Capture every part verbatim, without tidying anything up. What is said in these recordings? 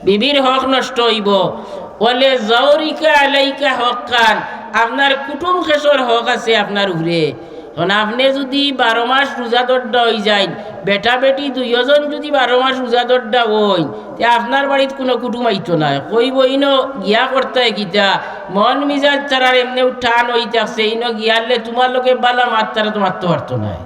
বিবির হক নষ্ট অইবো। ওয়ালি জাওরিকা আলাইকা হাক্কান, আপনার কুটুম খেশর হক আছে আপনার উপরে। এখন আপনে যুদি বারো মাস রোজা ধরডা অইযাইন, বেটা বেটি দুইওজন যুদি বারো মাস রোজা ধরডা অইন, তে আপনার বাড়িত কুনু কুটুম আইতো নায়। কইবো, "ইনো গিয়া করতায় কিতা? মন মিজাজ তারার এমনেউ টান অই থাকছে, ইনো গিয়ারলে তুমার লগে বালা মাত তারা তো মাততো পারতো নায়।"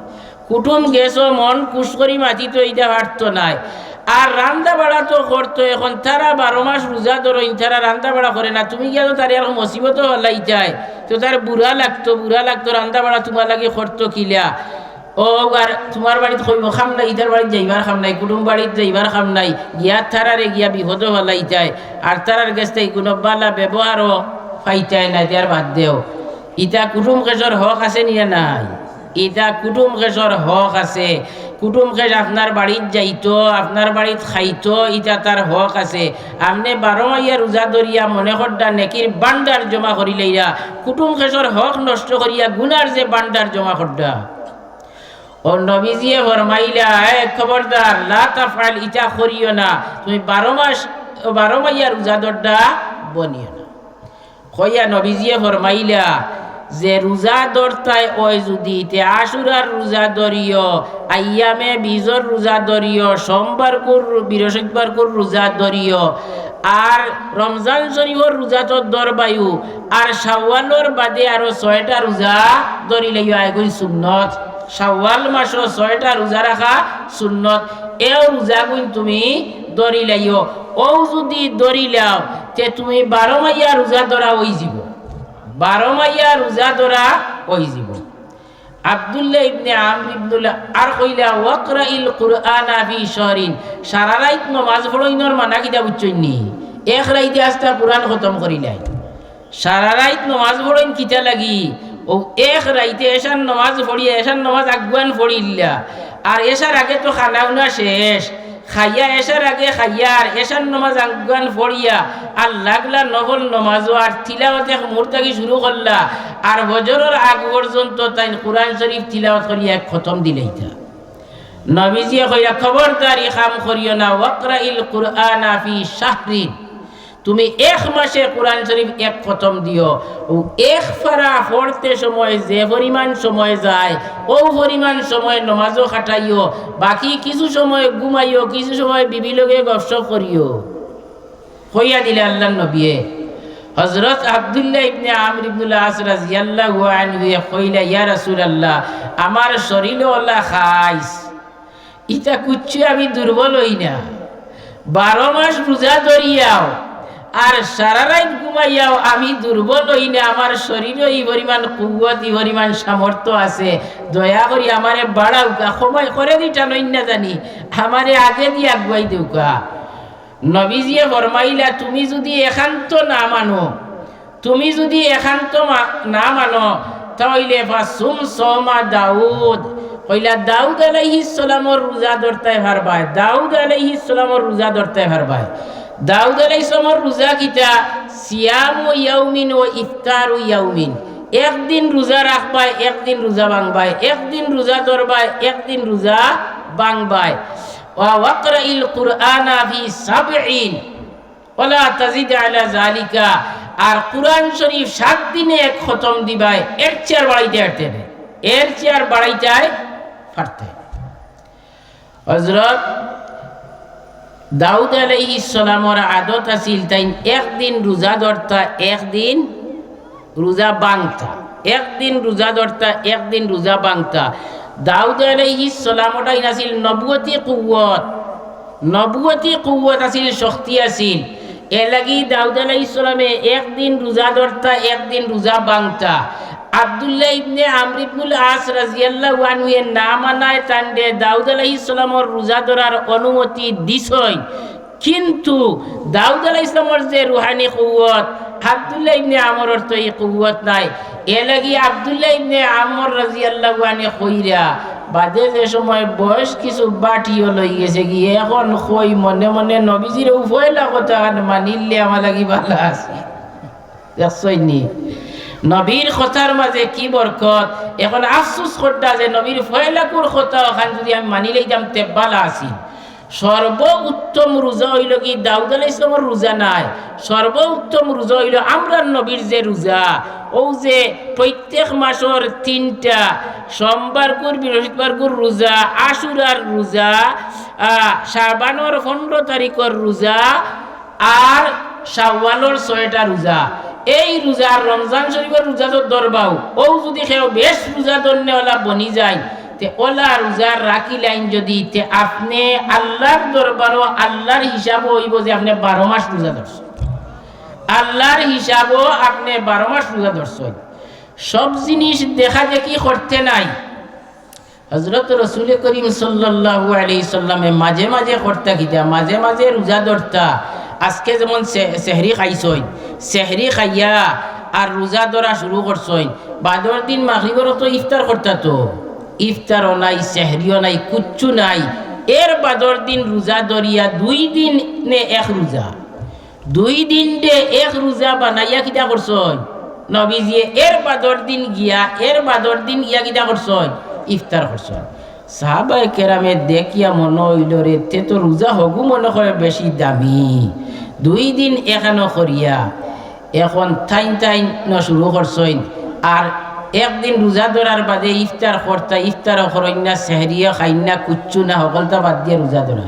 কুটুম গেছো, মন খুশ করি মাতিতো ইতা পারতো নায়। আর রান্দা বাড়া তো করতো, এখন তারা বারো মাস রোজা ধরইন, তারা রান্দা বাড়া করে না, তুমি গিয়া তো তারে আর মুসিবতো ফালাইতায়, তো তার বুরা লাগতো, বুরা লাগতো, রান্দা বাড়া তুমার লাগি করতো কিলা? ও, আর তুমার বাড়িত কইবো কাম নাই, ইতার বাড়িত যাইবার কাম নাই, কুটুম বাড়িত যাইবার কাম নাই, গিয়া তারারে গিয়া বিপদো ফালাইতায়, আর তারার গেছ থাকি কুনু বালা ব্যবহারও পাইতায় না, তে আর বাদ দেও। ইতা কুটুম খেশর হক আছে নি না নাই? ইতা কুটুম খেশর হক আছে। কুটুম খেশ আপনার বাড়িত যাইতো, আপনার বাড়িত খাইতো, ইতা তার হক আছে। আপনে বারো মাইয়া রোজা ধরিয়া মনে করডা নেকির ভান্ডার জমা করিলাইরা, কুটুম খেশর হক নষ্ট করিয়া গুনার যে ভান্ডার জমা করডা। ও নবীজিয়ে ফরমাইলা, "এ খবরদার, লা তাফআল, ইতা করিও না, তুমি বারো মাস, বারো মাইয়া রোজা ধরডা বনিও না।" কইয়া নবীজিয়ে ফরমাইলা যে রোজা ধরতায় অয় যুদি, তে আশুরার রোজা ধরিও, আইয়ামে বিজর রোজা ধরিও, সোমবারকুর, বৃহস্পতিবারকুর রোজা ধরিও, আর রমজান শরীফর রোজা তো ধরবায়উ, আর শাওয়ালর বাদে আরো ছয়টা রোজা ধরিলাইও, এগুইন সুন্নত। শাওয়াল মাসো ছয়টা রোজা রাখা সুন্নত। এও রোজাগুইন তুমি ধরিলাইও। অউ যুদি ধরিলাও, তে তুমি বারো মাইয়া রোজা ধরা অইযিবো, বারো মাইয়া রোজা ধরা অইযিবো। আব্দুল্লাহ ইবনে আমর ইবনুল আর কইলা, "ওয়াকরাইল কুরআনা ফি শাহরিন।" সারা রাইত নমাজ পড়ইনর মানা কিতা বুঝছইন নি? এক রাইতে আস্তা কুরআন খতম করিলাইন। সারা রাইত নমাজ পড়ইন কিতা লাগি? অউ এক রাইতে এশার নমাজ পড়িয়া, এশার নমাজ আগুয়ান পড়িলা, আর এশার আগে তো খানা উনা শেষ, খাইয়া এশার আগে খাইয়া আর এশার নমাজ আগুয়ান পড়িয়া আর লাগলা নফল নমাজো, আর তিলাওয়াত এক মুহূর্ত থাকি শুরু করলা, আর ফজরর আগ পর্যন্ত তাইন কুরআন শরীফ তিলাওয়াত করিয়া এক খতম দিলাইতা। নবীজিয়ে কইরা, "খবরদার ই কাম করিও না, ওয়াকরাইল কুরআনা ফি শাহরিন।" তুমি এক মাসে কুরআন শরীফ এক খতম দিও। অউ এক পারা পড়তে সময় যে পরিমাণ সময় যায়, অউ পরিমাণ সময় নমাজো খাটাইও, বাকি কিছু সময় ঘুমাইও, কিছু সময় বিবি লগে গপসপ করিও। কইয়া দিলা আল্লার নবিয়ে। হজরত আব্দুল্লাহ ইবনে আমর ইবনুল আস রাদিয়াল্লাহু আনহুয়ে কইলা, "ইয়া রাসূলুল্লাহ, আমার শরীলো অলা খাইছ, ইতা কুচ্ছু আমি দুর্বল অই না। বারো মাস রোজা ধরিয়াও আর সারা রাইত ঘুমাইয়াও আমি দুর্বল অই না, আমার শরীলো ই পরিমাণ কুওয়ত, ই পরিমাণ সামর্থ্য আছে। দয়া করি আমারে বাড়াউক্কা, সময় করে দিতা নইন না জানি, আমারে আগেদি আগুয়াই দেউক্কা।" নবীজিয়ে ফরমাইলা, "তুমি যুদি একান্ত না মানো, তুমি যুদি একান্ত মা-, না মানো, তা অইলে ফাসুম সাওমা দাউদ।" কইলা, "দাউদ আলাইহিস সালামর রোজা ধরতায় পারবায়, দাউদ আলাইহিস সালামর রোজা ধরতায় পারবায়।" দাউদ আলাইহিস সালামর রোজা কিতা? সিয়ামু ইয়াউমিন ওয়া ইফতারু ইয়াউমিন। একদিন রোজা রাখবায়, একদিন রোজা ভাঙবায়, একদিন রোজা ধরবায়, একদিন রোজা ভাঙবায়। "ওয়া ওয়াকরাইল কুরআনা ফি সাবইন ওয়ালা তাজিদ আলা যালিকা।" আর কুরআন শরীফ সাত দিনে এক খতম দিবায়, এর চেয়ে আর বাড়াইতায় পারতায় না, এর চেয়ে আর বাড়াইতায় পারতায় না। হজরত দাউদ আলাইহিস সালামর আদত আছিল, তাইন একদিন রোজা ধরতা, একদিন রোজা ভাঙতা, একদিন রোজা ধরতা, একদিন রোজা ভাঙতা। দাউদ আলাইহিস সালাম ওটাইন আছিল নবুয়তি কুওয়ত, নবুয়তি কুওয়ত আছিল, শক্তি আছিল। এরলাগি দাউদ আলাইহিস সালামে একদিন রোজা ধরতা, একদিন রোজা ভাঙতা। আব্দুল্লাহ ইবনে আমর ইবনুল আস রাদিয়াল্লাহু আনহুয়ে না মানায় তানরে দাউদ আলাইহিস সালামর রোজা ধরার অনুমতি দিছইন। কিন্তু দাউদ আলাইহিস সালামর যে রুহানি কুওয়ত, আব্দুল্লাহ ইবনে আমরর তো ই কুওয়ত নাই। এরলাগি আব্দুল্লাহ ইবনে আমর রাদিয়াল্লাহু আনহু কইরা, বাদে যে সময় বয়স কিছু বাটিও লই গেছেগি, এখন কই মনে মনে নবীজির অউ পয়লা কথাখান মানিলে আমার লাগি ভালা আছিল। দেখছইন নি? নবীর কথার মাঝে কি বরকত। এখন আফসোস করতা যে নবীর পয়লাকুর কথা অখান যুদি আমি মানিলাইতাম তে ভালা আছিল। সর্বোত্তম রোজা অইলো কি দাউদ আলাইহিস সালামর রোজা নায়, সর্বোত্তম রোজা অইলো আমরার নবীর যে রোজা, অউ যে প্রত্যেক মাসর তিনটা, সোমবারকুর, বৃহস্পতিবারকুর রোজা, আশুরার রোজা, আহ, শাবানর পনরো তারিখর রোজা, আর শাওয়ালর ছয়টা রোজা। এই রোজা আর রমজান শরীফর রোজা তো ধরবাউ, অউ যুদি কেউ বেশ রোজা ধরনেওয়ালা বনি যায়, তে অলা রোজা রাখিলাইন যুদি, তে আপনে আল্লার দরবারো আল্লার হিসাবো অইবো যে আপনে বারো মাস রোজা ধরছইন। আল্লার হিসাবো আপনে বারো মাস রোজা ধরছইন। সব জিনিস দেখা দেখি করতে নাই। হযরত রসুল করিম সাল্লাল্লাহু আলাইহি সাল্লামে মাঝে মাঝে করতা কিতা, মাঝে মাঝে রোজা ধরতা। আজকে যেমন সে-, সেহরি খাইছইন, সেহরি খাইয়া আর রোজা ধরা শুরু করছইন, বাদর দিন মাগরিবর অক্ত ইফতার করতা তো, ইফতারও নাই, সেহরিও নাই, কুচ্ছু নাই। এর বাদর দিন রোজা ধরিয়া দুই দিন নে এক রোজা, দুই দিনরে এক রোজা বানাইয়া কিতা করছইন? নবীজিয়ে এর বাদর দিন গিয়া, এর বাদর দিন গিয়া কিতা করছইন? ইফতার করছইন। সাহাবায়ে কেরামে দেখিয়া মনো অইলো রে, তে তো রোজা হগু মনো করে বেশি দামি। দুই দিন এখানো করিয়া, এখন তাইন তাইন ন শুরু করছইন। আর একদিন রোজা ধরার বাদে ইফতার করতা, ইফতারও করইন না, সেহরিও খাইন না, কুচ্ছু না, হকলতা বাদ দিয়া রোজা ধরা।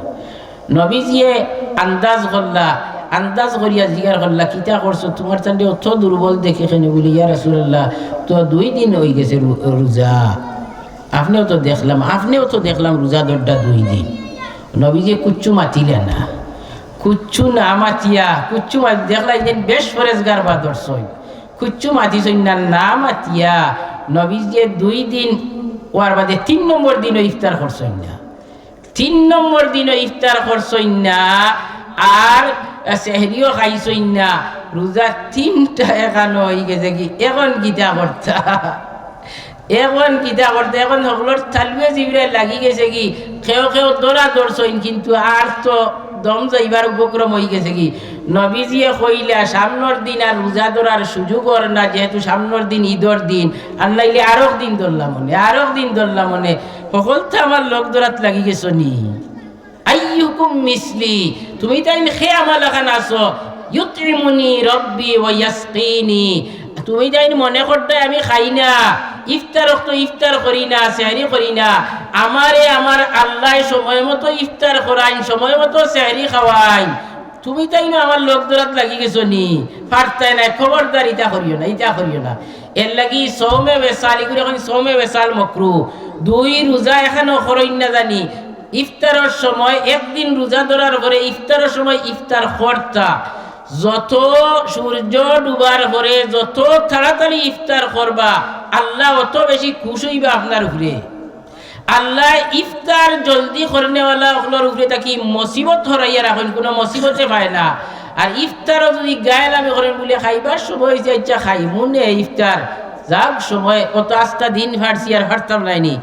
নবীজিয়ে আন্দাজ করলা, আন্দাজ করিয়া জিগার করলা, "কিতা করছো? তুমার তানরে অত দুর্বল দেখি কেনে?" বুলে, "ইয়া রাসূলুল্লাহ, তো দুই দিন অইগেছে রু-, রোজা। আপনেও তো দেখলাম, আপনেও তো দেখলাম রোজা ধররা দুই দিন।" নবীজিয়ে কুচ্ছু মাতিলা না, কুচ্ছু না মাতিয়া, কুচ্ছু মা-, দেখলা যেন বেশ পরেজগার বা ধরছইন, কুচ্ছু মাতিছইন না, না মাতিয়া নবীজিয়ে দুই দিন অওয়ার বাদে তিন নম্বর দিনও ইফতার করছইন না। তিন নম্বর দিনও ইফতার করছইন না, আর সেহরিও খাইছইন না। রোজা তিনটা এখানো অইগেছে কি, এখন কিতা করতা? এখন কিতা করতা? এখন হকলর তালুয়ে জিব্রাইল লাগি গেছে কি, কেউ কেউ ধরা ধরছইন, কিন্তু আর তো দম যাইবার উপক্রম অইগেছে কি। নবীজিয়ে কইলা, "সামনর দিন আর রোজা ধরার সুযোগ অর না, যেহেতু সামনর দিন ইদর দিন, আর নাইলে আরক দিন ধরলাম অনে, আরক দিন ধরলাম অনে।" হকলতা আমার লগ ধরাত লাগি গেছো নি? "আইয়ুকুম মিসলি", তুমিতাইন কে আমার লাখান আছো? "ইউতইমুনি রব্বি ওয়া ইয়াসকিনি", তুমিতাইন মনে করতায় আমি খাই না, ইফতার অক্ত ইফতার করি না, সেহরি করি না, আমারে আমার আল্লায় সময় মতো ইফতার করাইন, সময় মতো সেহরি খাওয়াইন, তুমিতাইন আমার লগ ধরাত লাগি গেছো নি? পারতায় নায়, খবরদার ইতা করিও না, ইতা করিও না। এরলাগি সওমে বেসাল, ইগুরে কইন সওমে বেসাল মকরু। দুই রোজা এখানো করইন না জানি, ইফতারর সময়, একদিন রোজা ধরার পরে ইফতারর সময় ইফতার করতা। যত সূর্য ডুবার পরে যত তাড়াতাড়ি ইফতার করবা, আল্লাহ অত বেশি খুশ অইবা আপনার উপরে। আল্লায় ইফতার জলদি করনেওয়ালা অকলর উপরে থাকি মুসিবত হরাইয়া রাখইন, কুনু মুসিবতে পায় না। আর ইফতারও যুদি গায়ে লামে করেন বুলে, "খাইবার সময় অইছে, আইচ্ছা খাইমু নে ইফতার, যাউক সময়, অত আস্তা দিন ফারছি আর ফারতাম নায় নি।"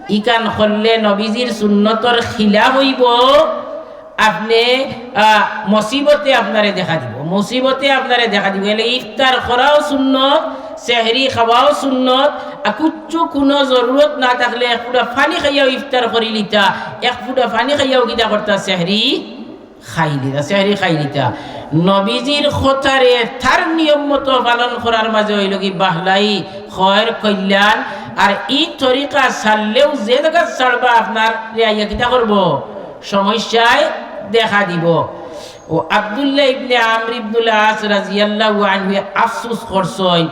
ইখান করলে নবীজির সুন্নতর খিলাফ অইবো, আপনে, আহ, মুসিবতে আপনারে দেখা দিবো, মুসিবতে আপনারে দেখা দিবো। এলে ইফতার করাও সুন্নত, সেহরি খাওয়াও সুন্নত, আর কুচ্ছু কুনু জরুরত না থাকলে এক ফুটা পানি খাইয়াও ইফতার করিলিতা, এক ফুটা পানি খাইয়াও কিতা করতা, সেহরি খাইলিতা, সেহরি খাইলিতা। নবীজির কথারে তার নিয়ম মতো পালন করার মাঝে অইলো কি বাহলাই, খয়ের কল্যাণ। আর ই তরিকা ছাড়লেও যে জাগাত ছাড়বা আপনারে আইয়া কিতা করবো, সমস্যায় দেখা দিবো। ও আব্দুল্লাহ ইবনে আমর ইবনুল আস রাদিয়াল্লাহু আনহু আফসোস করছইন,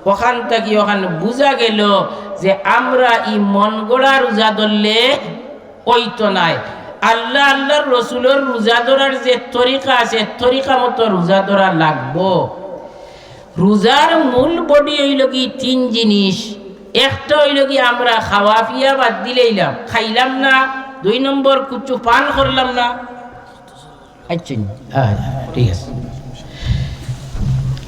অখান থাকি অখান বুঝা গেলো যে আমরা ই মনগড়া রোজা ধরলে অইতো নায়। আল্লাহ, আল্লাহর রসুলর রোজা ধরার যে তরিকা আছে, তরিকা মতো রোজা ধরা লাগবো। রোজার মূল body অইলো কি তিন জিনিস। একটা অইলো কি আমরা খাওয়া পিয়া বাদ দিলাইলাম, খাইলাম না। দুই নম্বর, কুচ্ছু পান করলাম না। আচ্ছা, হ্যাঁ, হ্যাঁ, ঠিক আছে।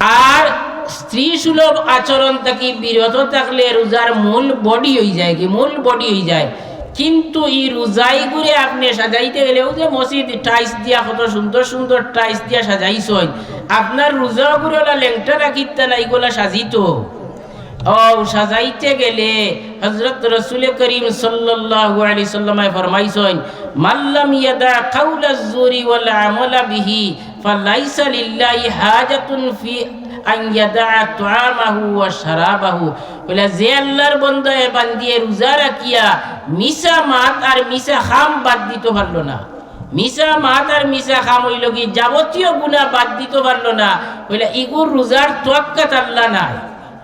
আর স্ত্রী সুলভ আচরণ থাকি বিরত থাকলে রোজার মূল body অইযায় কি, মূল body অইযায়। কিন্তু ই রোজাইগুরে আপনে সাজাইতে গেলে, অউ যে মসজিদ tiles দিয়া, কত সুন্দর সুন্দর tiles দিয়া সাজাইছইন, আপনার রোজাগুরে অলা লেংটা রাখিতা না, ইগুলা সাজিতো। অউ সাজাইতে গেলে হযরত রাসূলে করিম সাল্লাল্লাহু আলাইহি ওয়াসাল্লামে ফরমাইছইন, "মাল্লাম ইয়াদা কাওলাজ জুরি ওয়াল আমালা বিহি, ফালাইসা লিল্লাহি হাজাতুন ফি আন ইয়াদা তুআমাহু ওয়া শারাবাহু।" কইলা, যে আল্লাহর বন্দায় বান্দিয়ে রোজা রাখিয়া মিছা মাত আর মিছা কাম বাদ দিতো পারলো না, মিছা মাত আর মিছা কাম অইলো কি যাবতীয় গুনাহ বাদ দিতো পারলো না, কইলা ইগুর রোজার তোয়াক্কাত আল্লাহ নাই,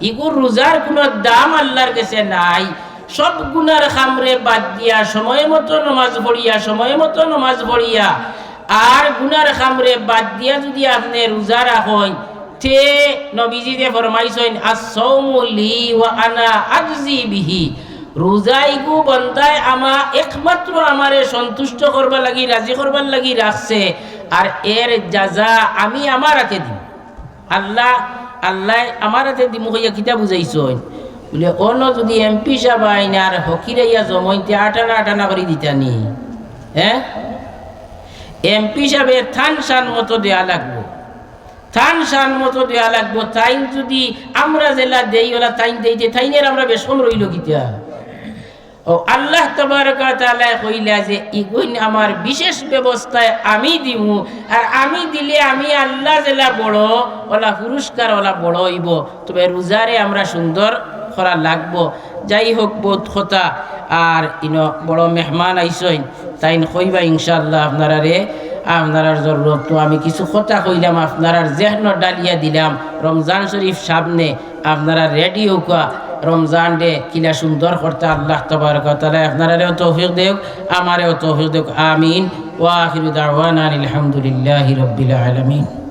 ইগুর রোজার কুনু দাম আল্লাহর গেছে নাই। সব গুনার কামরে বাদ দিয়া, সময় মতো নমাজ পড়িয়া, সময় মতো নমাজ পড়িয়া, আর গুনার কামরে বাদ দিয়া যুদি আপনে রোজা রাখইন, তে নবীজিয়ে ফরমাইছইন, "আস-সাওমু লি ওয়া আনা আজজি বিহি।" রোজা ইগু বন্দায় আমা-, একমাত্র আমারে সন্তুষ্ট করবার লাগি, রাজি করবার লাগি রাখছে, আর এর জাযা আমি আমার আতে দিমু। আল্লাহ, আল্লায় আমার আতে দিমু কইয়া কিতা বুঝাইছইন? বুলে, অনো যুদি এমপি সাব আইন আর ফকির আইয়া জমইন তে আটানা আটানা করি দিতা নি? হ্যাঁ? এমপি সাবে তান শান মতো দেওয়া লাগবো, তান শান মতো দেওয়া লাগবো। তাইন যুদি আমরা যেলা দেই, অলা তাইন দেইতে, তাইনের আমরা বেশকম রইলো কিতা? অউ আল্লাহ তাবারাকা ওয়া তাআলায় কইলা যে, "ইগুইন আমার বিশেষ ব্যবস্থায় আমি দিমু, আর আমি দিলে আমি আল্লাহ যেলা বড়, অলা পুরস্কার অলা বড় অইবো।" তবে রোজারে আমরা সুন্দর করা লাগবো। যাই হোক, বউত কথা, আর ইনো বড় মেহমান আইছইন, তাইন কইবা ইনশাআল্লাহ আপনারারে, আপনারার জরুরত। তো আমি কিছু কথা কইলাম, আপনারার জেহনো ডালিয়া দিলাম, রমজান শরীফ সামনে, আপনারা ready অউক্কা, রমজানরে কিলা সুন্দর করতা। আল্লাহ তাবারাকা ওয়া তাআলায় আপনারারেও তৌফিক দেউক, আমারেও তৌফিক দেউক। আমিন। ওয়া আখিরু দাওয়ানা আনিল হামদুলিল্লাহি রাব্বিল আলামিন।